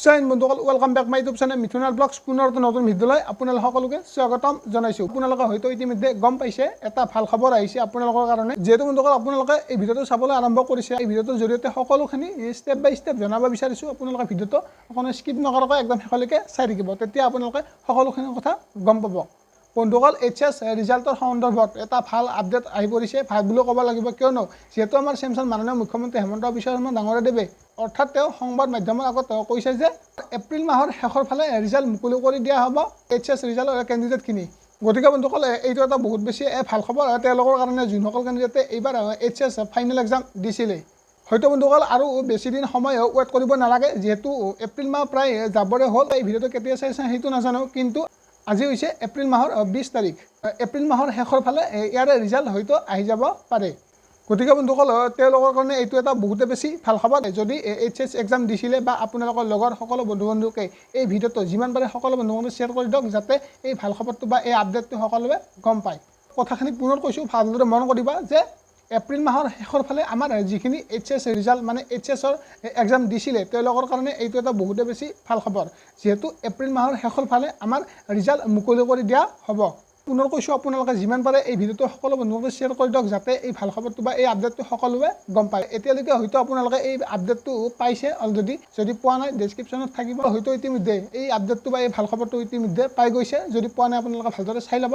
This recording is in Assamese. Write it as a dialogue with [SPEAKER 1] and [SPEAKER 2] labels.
[SPEAKER 1] জয় হিন্দ বন্ধুসকল, welcome back my YouTube channel মিথুনাল blogs. পুনৰ এটা নতুন ভিডিঅ'লৈ আপোনালোক সকলোকে স্বাগতম জনাইছোঁ। আপোনালোকে হয়তো ইতিমধ্যে গম পাইছে, এটা ভাল খবৰ আহিছে আপোনালোকৰ কাৰণে। যিহেতু বন্ধুসকল, আপোনালোকে এই ভিডিঅ'টো চাবলৈ আৰম্ভ কৰিছে, এই ভিডিঅ'টোৰ জৰিয়তে সকলোখিনি ষ্টেপ বাই ষ্টেপ জনাব বিচাৰিছোঁ। আপোনালোকে ভিডিঅ'টো অকণো স্কিপ নকৰাকৈ একদম শেষলৈকে চাই থাকিব, তেতিয়া আপোনালোকে সকলোখিনি কথা গম পাব। বন্ধুসকল, এইচ এছ ৰিজাল্টৰ সন্দৰ্ভত এটা ভাল আপডেট আহি পৰিছে। ভাল বুলিও ক'ব লাগিব, কিয়নো যিহেতু আমাৰ চেমচাং মাননীয় মুখ্যমন্ত্ৰী হেমন্ত বিশ্ব শৰ্মা ডাঙৰীয়াদেৱে, অৰ্থাৎ তেওঁ সংবাদ মাধ্যমৰ আগত কৈছে যে এপ্ৰিল মাহৰ শেষৰ ফালে ৰিজাল্ট মুকলি কৰি দিয়া হ'ব এইচ এছ ৰিজাল্টৰ কেণ্ডিডেটখিনি। গতিকে বন্ধুসকল, এইটো এটা বহুত বেছি ভাল খবৰ তেওঁলোকৰ কাৰণে, যোনসকল কেণ্ডিডেটে এইবাৰ এইচ এছ ফাইনেল এক্সাম দিছিলে। হয়তো বন্ধুসকল, আৰু বেছি দিন সময় ৱেইট কৰিব নালাগে, যিহেতু এপ্ৰিল মাহ প্ৰায় যাবৰে হ'ল। এই ভিডিঅ'টো কেতিয়া চাইছে সেইটো নাজানো, কিন্তু আজি হৈছে এপ্ৰিল মাহৰ 20 তাৰিখ। এপ্ৰিল মাহৰ শেষৰ ফালে ইয়াৰে ৰিজাল্ট হয়তো আহি যাব পাৰে। গতিকে বন্ধুসকল, তেওঁলোকৰ কাৰণে এইটো এটা বহুতে বেছি ভাল খবৰ। যদি এইচ এছ এক্সাম দিছিলে বা আপোনালোকৰ লগৰ সকলো বন্ধু বান্ধৱকে এই ভিডিঅ'টো যিমান পাৰে সকলো বন্ধু বান্ধৱ শ্বেয়াৰ কৰি দিয়ক, যাতে এই ভাল খবৰটো বা এই আপডেটটো সকলোৱে গম পায়। কথাখিনি পুনৰ কৈছোঁ, ভালদৰে মন কৰিবা যে এপ্ৰিল মাহৰ শেষৰ ফালে আমাৰ যিখিনি এইচ এছ ৰিজাল্ট, মানে এইচ এছৰ এক্সাম দিছিলে, তেওঁলোকৰ কাৰণে এইটো এটা বহুতে বেছি ভাল খবৰ, যিহেতু এপ্ৰিল মাহৰ শেষৰ ফালে আমাৰ ৰিজাল্ট মুকলি কৰি দিয়া হ'ব। পুনৰ কৈছোঁ, আপোনালোকে যিমান পাৰে এই ভিডিঅ'টো সকলো বন্ধুকে শ্বেয়াৰ কৰি দিয়ক, যাতে এই ভাল খবৰটো বা এই আপডেটটো সকলোৱে গম পায়। এতিয়ালৈকে হয়তো আপোনালোকে এই আপডেটটো পাইছে অলৰেডি। যদি পোৱা নাই, ডেছক্ৰিপশ্যনত থাকিব। হয়তো ইতিমধ্যে এই আপডেটটো বা এই ভাল খবৰটো ইতিমধ্যে পাই গৈছে। যদি পোৱা নাই, আপোনালোকে ভালদৰে চাই ল'ব।